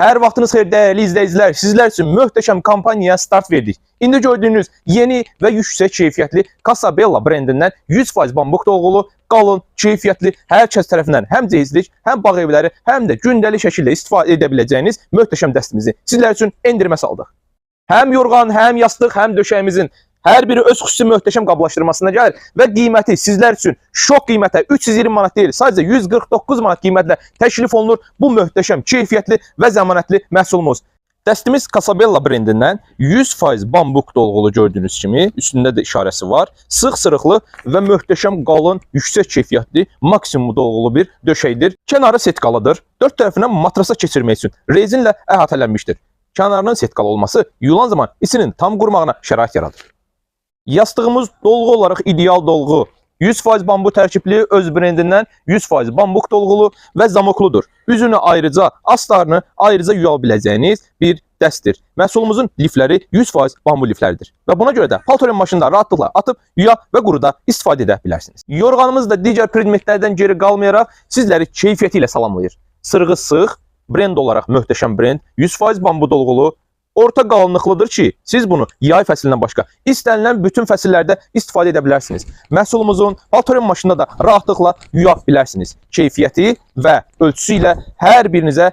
Hər vaxtınız xeyir dəyərli izləyicilər, sizlər üçün möhtəşəm kampaniyaya start verdik. İndi gördüyünüz yeni və yüksək keyfiyyətli Casabella brendindən 100% bambuq dolğulu, qalın, keyfiyyətli, hər kəs tərəfindən həm cehizlik, həm bağ evləri, həm də gündəlik şəkildə istifadə edə biləcəyiniz möhtəşəm dəstimizi sizlər üçün endirimə saldıq. Həm yorğan, həm yastıq, həm döşəyimizin hər biri öz xüsusi möhtəşəm qablaşdırmasına gəlir və qiyməti sizlər üçün şok qiymətə 320 manat deyil, sadəcə 149 manat qiymətlə təklif olunur bu möhtəşəm, keyfiyyətli və zəmanətli məhsulumuz. Dəstimiz Casabella brendindən 100% bambuq dolğulu gördüyünüz kimi, üstündə də işarəsi var. Sıx sırıqlı və möhtəşəm qalın, yüksək keyfiyyətli, maksimum dolğulu bir döşəkdir. Kənarı setkalıdır. Dörd tərəfindən matrasa keçirmək üçün rezinlə əhatələnmişdir. Kənarının setkalı olması yulan zaman isinin tam qurmağına şərait yaradır. Yastığımız dolğu olaraq ideal dolğu. 100% bambu tərkibli öz brendindən 100% bambuq dolğulu və zamokludur. Üzünü ayrıca, astarını ayrıca yuya biləcəyiniz bir dəstdir. Məhsulumuzun lifləri 100% bambu lifləridir. Və buna görə də paltarın maşında rahatlıqla atıb yuya və quruda istifadə edə bilərsiniz. Yorğanımız da digər predmetlərdən geri qalmayaraq sizləri keyfiyyəti ilə salamlayır. Sırğı sıx, brend olaraq möhtəşəm brend, 100% bambu dolğulu, orta qalınlıqlıdır ki, siz bunu yay fəslindən başqa istənilən bütün fəsillərdə istifadə edə bilərsiniz. Məhsulumuzun paltarın maşında da rahatlıqla yuya bilərsiniz. Keyfiyyəti və ölçüsü ilə hər birinizə